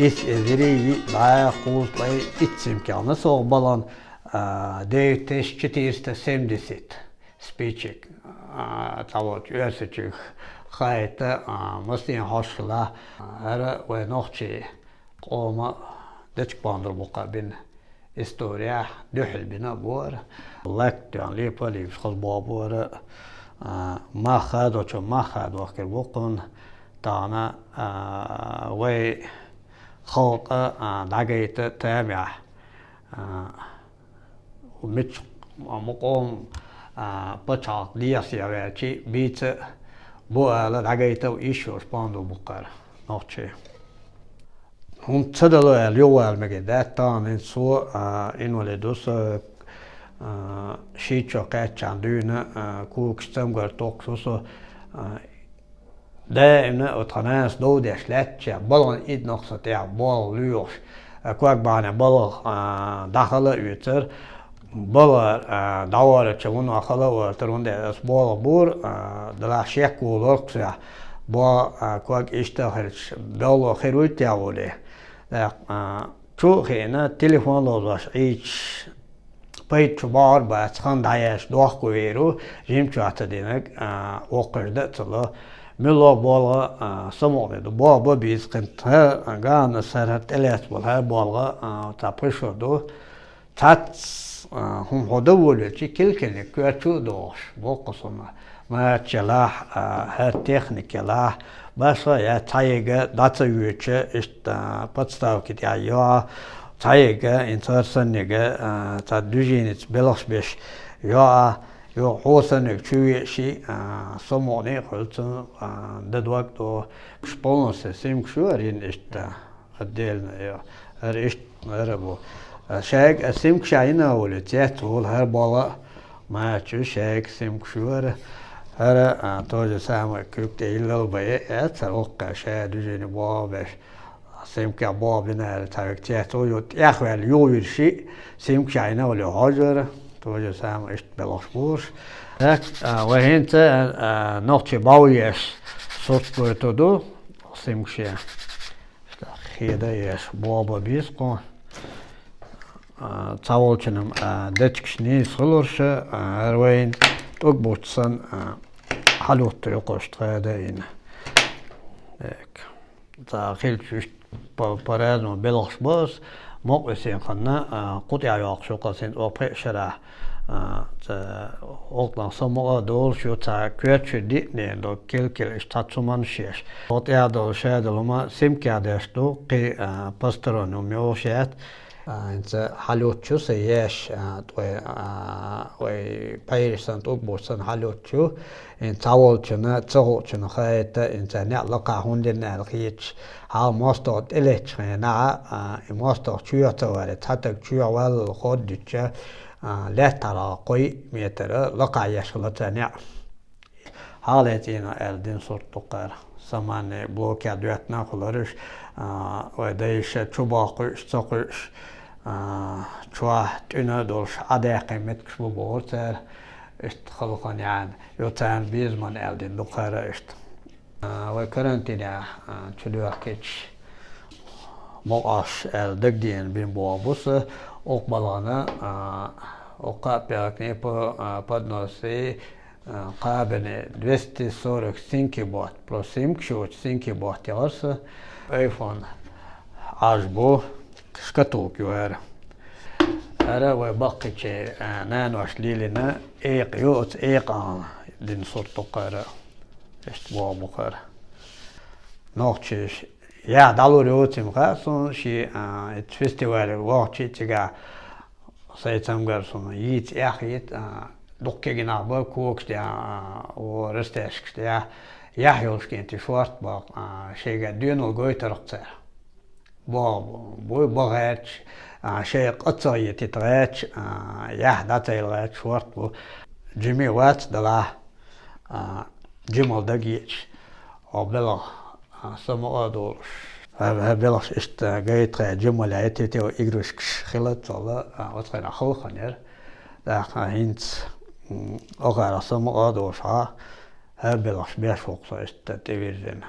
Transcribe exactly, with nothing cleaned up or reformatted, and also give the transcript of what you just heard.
Исс эзари виъ бӀаь кхузткъеи итт симках на сох балан, а, девять тысяч четыреста семьдесят спичек, а, цхьа волчу оьрсачух хайта, а, массийна хьошалла, а, хӀара вай нохчий къома дечка бандур бу кхабина. История дуьхьал бина а бора. Лакта лепа лийпаш хаза боху бора. А, мах хадочу мах хадохкар бу кхунна. Тахана, а, вай халкъа, а, дӀагайта тамехь, а, мича мукъом, а, пачхьалкх дехьа ваьлчи бийца бу ала дӀагайта йиш йолуш бандур бу кхара нохчий. ХӀунда ца дало аьлла, юхавала мегар дац, тахана хӀинца со, а, инвалид ву со, а, шийтта шо кхаьччахьана дуьйна, а, когаш цамгар токхуш ву со, а, даимна а тхан нанас дов деш лаьттачехь, балгӀан идинах сан тӀехь болх лоьхуш, а, ког бахьана балгӀа, а, дӀахала а оьцура. БалгӀа, а, дӀаваллача вуно хала а валийтира, хӀунда аьлча ас болх бора, а, делахь шек волура-кх соьх. Бо, а, ког иштта а хилча, белло хир вуй те волий. ТӀаккха, а, чу а хиъна, телефон ловзош Ӏийча, пайда чу бахьар а бац, хан дӀаяьлча дохко вер ву, жимачохь ца динарг, а, воккхуьйтуш дан а ца ло. Муьлхха а болх, а, самукъане ду, болх бан беза кхин. ХӀара гана сара хӀара тӀелаьцна болу хӀара болх, а, цхьа пхи шо ду. Цхьацца, а, хӀума хьо дан волавелчи, килкилниг коьрта чу а дохуш, боккха суна. Мача елахь, а, хӀара техника елахь, башха а яц, цхьаерг дӀа ца воьдуш, иштта, а, подставки тӀехь йоӀа, цхьаерг, хӀинца хӀара саннарг, а, цхьа движеница белхаш беш йоӀа, юха хьо саннарг чу веший, а, самукъане а хуьлу цунна, а, дан дог а ду. Уьш полностью симкаш ю хӀара йина иштта. Отдельно, йо. ХӀара иштта, хӀара бу. А, шайга а симкаш а йина а волу, цец волу хӀара болу а, мача ю шайга симкаш ю хӀара. ХӀара, а, то же самое, куьг тӀе йиллал бан е, эцара воккха шая движение боху беш. Симкех боху бина аьлла, цхьа век цец ву, ю тӀехваьлла юхавирши, симкаш а йина а волу хьожара, то же самое, иштта белхаш буш. Так, а, вай хӀинца, а, нохчий бовъеш сурт гойту ду, симкаше. Хеда еш, боба бийсакхо. А, цхьа волчунам, а, дечкаш нийса хиларша, а, хӀара вайн тӀуг бутту сан, а, хьалутту юкъуш тхеда йина. Так. Цхьа хилча вуьшта по-, по-разному белхаш бо ас, мукъа висина ханна, а, кху тӀехь йоккхуш ю кхасина, о, пхеа шарахь. А, ца, гӀуллакх самукъа а долуш ю, цхьа коьртачуьра диънена ду, кил-кил иштта цхьа цу манна шеш. Оха тӀехь долу шадолу хӀума симкех деш ду, кхин, а, посторонний хӀума йолуш яц. А, хӀинца хьалуьттуш ю сан еш, а, тӀе, а, вай пхьераш санна, тӀулг буц санна хьалуьттуш ю. ХӀинца цхьа волчунна, ца хуучунна хаийта, хӀинца неӀ лакхахь хӀунда дина аьлла хеташ, хьал мостагӀа тӀелеттачу хенахь, а, и мостагӀа чоьхьа ца вале, цхьа таг чоьхьа валлал ходдича, а, лаьттахьара кхо-йиъ метр лакхахь еш хилла цара неӀ. Хьале цӀийнах аьлла дина сурт ду кхара. Саманный блокехь доьттина а хуьлура уьш, а, вай дайша чу бохкуьйш, ца кхуьйш, а, чохь тӀуьна а долуш, Ӏадаьккхина меттигаш бу бохура цара. Иштта хала хан яьхьна, ю царна безаман аьлла дина ду кхара иштта. А, вай карантинехь, а, чудоьхкича, мукъаш аьлла дагадеана бина боху бу сан, укх балгӀана, а, укх кхаа пӀелгане по-, а, подносе, а, кхабане двести сорок синки бот, просто симкаш йоцу синки бот яхара сан, айфон Ӏаж бу, шкатулка ю хӀара. ХӀара вай баккхийчеран, а, наноша лелийна экъа ю, оцу экъана дина сурт ду кхара. Иштта боху бу кхара. Нохчаша яхь дӀалур ю цуьнан хаьа суна, шен, а, оцу фестивале вахча а цигахь сайн цамгар суна йийца эхь йита, а, дуккхиг нах бара когаш тӀехь, а, о, растяжкаш тӀехь, яхь йолуш кӀентий шорта баккха, а, шайга доьналла гойтарх цара. Бо-, буй бо гӀерташ, а, шайн къа ца йитита гӀерташ, а, яхь дӀа ца йила гӀерташ шорта бу. Жима вац делахь, а, жималла дагайеъча, хьо белхь, а, самукъа а долуш. ХӀа-, хӀа белхаш иштта гайта хье жималла яйтита йо игрушкаш хила а ца хилла, а, оцу хенахь хала хан яра. ТӀаккха хӀинца, м, охара самукъа а долуш хьо, хӀа белхаш беш ву-кх со иштта тӀевирзина.